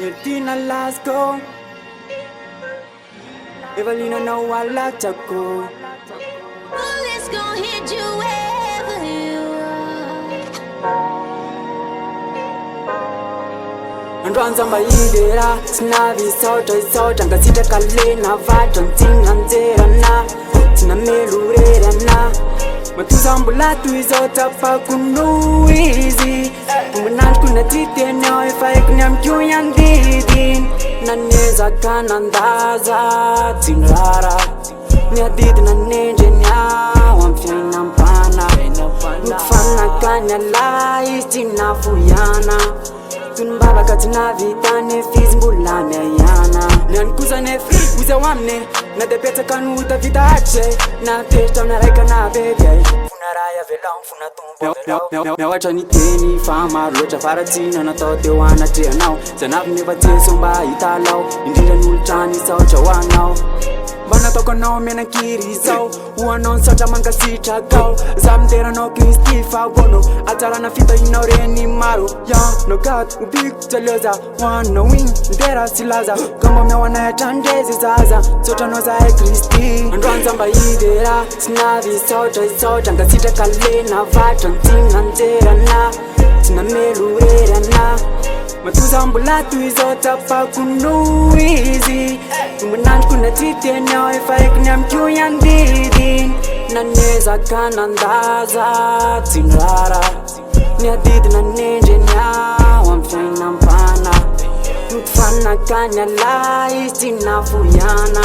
Eltina Lasco Evalina no Alachako. Bullets gon' hit you wherever you are. Androany za mba hidera tsy navy hisaotra hisaotra Ankasitraka le navatra tsy nanjerana tsy namelorery ana Matoa za mbola toy izao tsapako noho izy Tombon'androko na tsy teny ao efa haiko ny amiko ihany didiny Na niezaka nandaza tsy niraharaha Ny adidy nanendreny aho amin'ny fiainam-panahy Notofanina ny Allah izy tsy nafoiana Tonom-bavaka tsy nahavita nefa izy mbola miaiana Ny any kosa nefa ho izao aminy Na dia betsaka no hita vita hatrizay Na tezitra na raika na bedy ay Fona ray avelao fona tompo avelao Mihoatra ny teny fa maro loatra faharatsiana natao teo anatrehanao Zanavy nefa Jeso mba hitalao Indrindra ny olon-trano hisaotra ho anao Mba nataoko anao mianan-kiry izao Ho anao nisaotra mankasitrakao Za midera anao Kristy fa bono Hatsarana fitahianao reny maro Ianao God hobiko tsy aleo za Ho anao igny midera sy laza Ka mba omeo anay hatrany re zay zaza Misaotra anao zahay Kristy Androany za mba hidera Tsy navy hisaotra hisaotra Ankasitraka le navatra Tsy nanjerana Tsy namelorery ana Matoa za mbola toy izao tsapako noho izy Tombon'androko na tsy teny ao efa haiko ny amiko ihany didiny Na niezaka nandaza tsy niraharaha Ny adidy nanendreny aho amin'ny fiainam-panahy Notofanina ka niala izy tsy nafoiana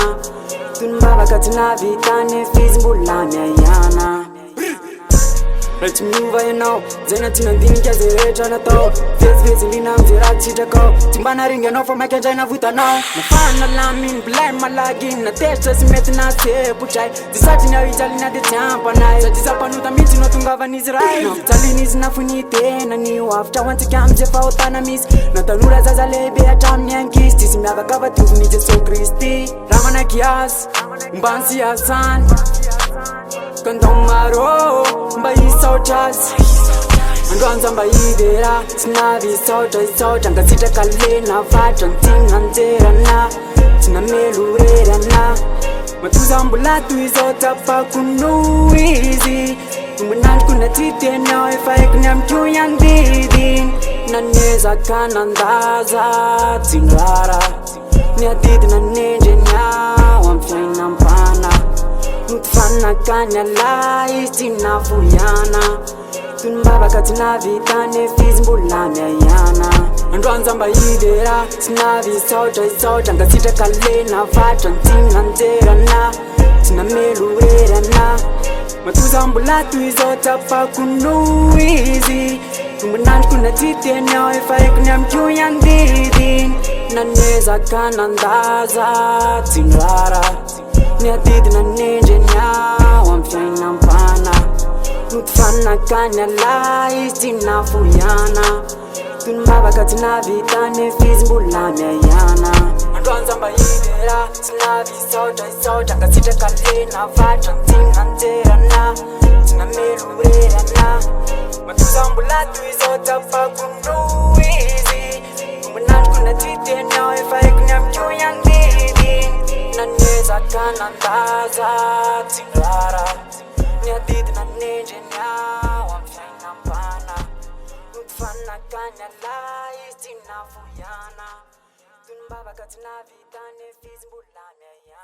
Tonom-bavaka tsy nahavita nefa izy mbola miaiana Raha tsy miova ianao, zay na tsy nandinika zay rehetra natao. Vezivezy liana am'zay raha tsy sitrakao. Tsy mba naringanao fa maika indray navotanao. Nafana laminy bilay malaky na tezitra sy mety natsepotray. Tsy satriny aho hijaliana dia tsy ampanahy. Satria za mpanota mihitsy no atongavan'izy ray. Nampijalian'izy nafoy ny tenany ho avotra ho antsika am'zay fahotana misy. Na tanora zaza lehibe hatramin'ny ankizy. Tsisy miavaka fa diovin'i Jesoa Kristy. Raha manaiky azy, mba ny siasany. Kandao maro mba hisaotra azy Androany za mba hidera Tsy navy hisaotra hisaotra Ankasitraka le navatra Tsy nanjerana Tsy namelorery ana Matoa za mbola toy izao tsapako noho izy Tombon'androko na tsy teny ao efa haiko ny amiko ihany didiny Na niezaka nandaza tsy niraharaha Ny adidy nanendreny aho amin'ny fiainam-panahy Notofanina ka niala izy tsy nafoiana Tonom-bavaka tsy nahavita nefa izy mbola miaiana Androany za mba hidera tsy navy hisaotra hisaotra Ankasitraka le navatra tsy nanjerana tsy namelorery ana Matoa za mbola toy izao tsapako noho izy Tombon'androko na tsy teny ao efa haiko ny amiko ihany didiny Na niezaka nandaza tsy niraharaha Ny adidy nanendreny aho amin'ny fiainam-panahy Notofanina ka niala izy tsy nafoiana Tonom-bavaka tsy nahavita nefa izy mbola miaiana Androany za mba hidera tsy navy hisaotra hisaotra Ankasitraka le navatra tsy nanjerana tsy namelorery ana Matoa za mbola toy izao tsapako noho izy Tombon'androko na tsy teny ao efa haiko ny amiko ihany didiny Na niezaka nandaza tsy niraharaha Ny adidy nanendreny aho amin'ny fiainam-panahy Notofanina ka niala izy tsy nafoiana Tonom-bavaka tsy nahavita nefa izy mbola miaiana.